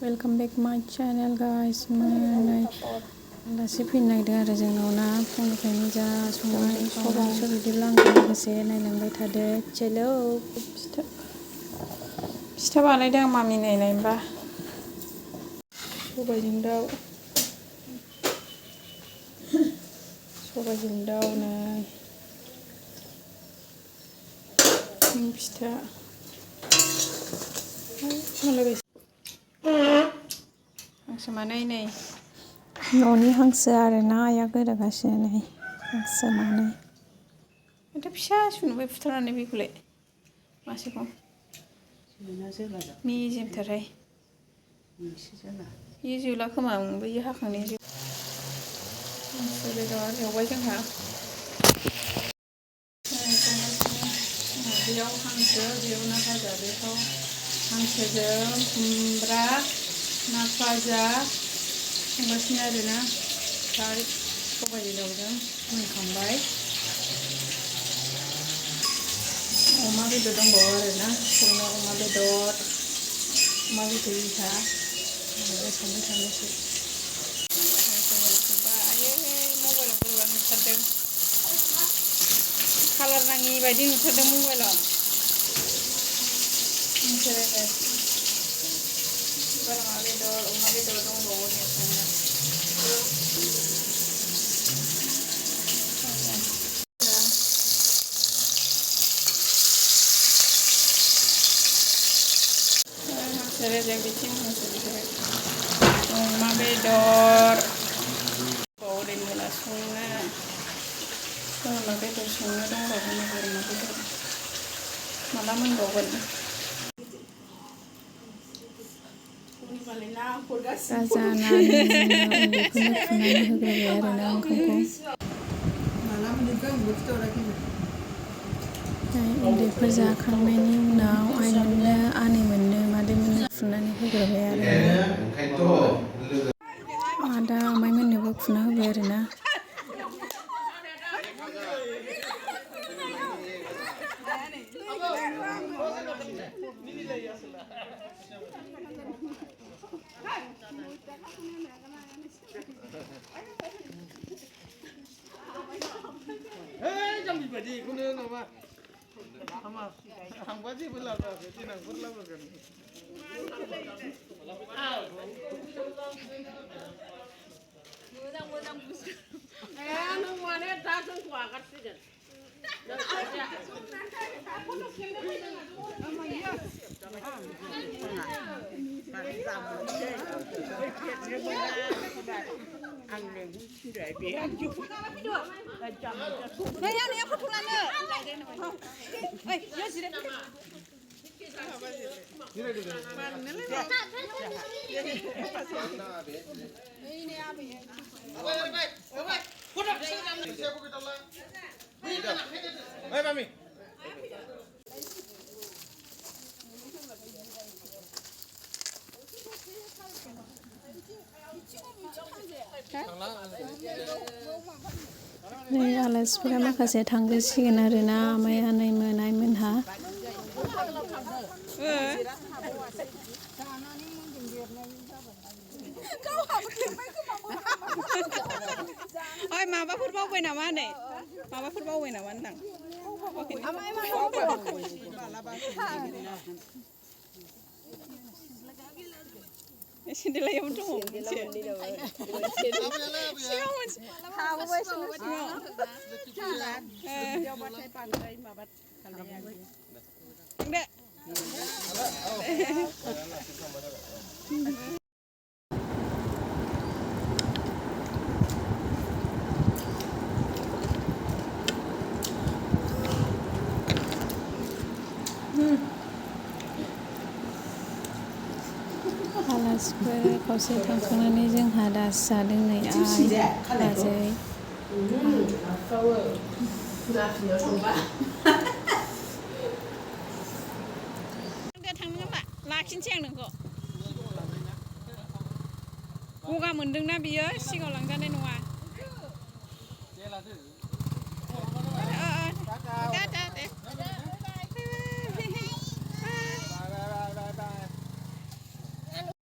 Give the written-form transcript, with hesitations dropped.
welcome back माय channel guys नै आलासि फैनो नागिरदों आरो जोंनाव ना फुंनिफ्रायनो जा संनाय खावनाय बिदिब्ला आंजों लोगोसे नायलांबाय थादो चलो फिथा बानायदों आं मामि नायलायनोबा सबायजों दाउ नै फिथा हांसो मानै नै न'नि हांसो आरो ना आइया गोदागासिनो नै हांसो मानै माथो फिसा सुनुबाय फुथारनानै बेखौलाय मासेखौ मेजेमथारहाय बे जोला खोमा बैयो हाखांनाय हांसो बेदर एवबाय जोंहा बेयाव हांसो बेयाव ना भाजा बेखौ हांसोजों खुमब्रा ना भाजा संगासिनो आरोना ओमफ्राय सबायजों दाउजों मोनखांबाय अमा बेदर दंबावो आरोना संनो अमा बेदर बिखा संबाय थानोसै आयै मबाइलाव बोरैबा नुथारदों कालार नाङि बायदि नुथारदों मबाइलाव बोरमा बेदर अमा बेदर दंबावो जों बिथिं अमा बेदर ओरै मोना संनो बोरमा बेदर संनो दंबावो बोरमा बेदर माला मोनबावगोन राजा नानि उन्दैफोरनो खुरनानै होग्रोबाय आरोना ओंखामखौ उन्दैफोर जाखांनायनि उनाव आइमोननो आनैमोननो मादैमोननो खुरनानै होग्रोबाय आरो आदा आमाइमोननोबो खुरना होबाय आरोना नै आलासिफोरा माखासे थांग्रोसिगोन आरोना आमाइ आनैमोन आइमोनहा माबाफोर बावबाय नामा नै माबाफोर बावबाय नामा होनदां सेन्देलायाव दङ आलासिफोर खावसे थांखांनानै जोंहा दासो जादों नै आइ बाजै थांनो नामा लाखिनोसै आं नोंखौ गगा मोनदोंना बियो सिगाङाव लांजानाय नङा दे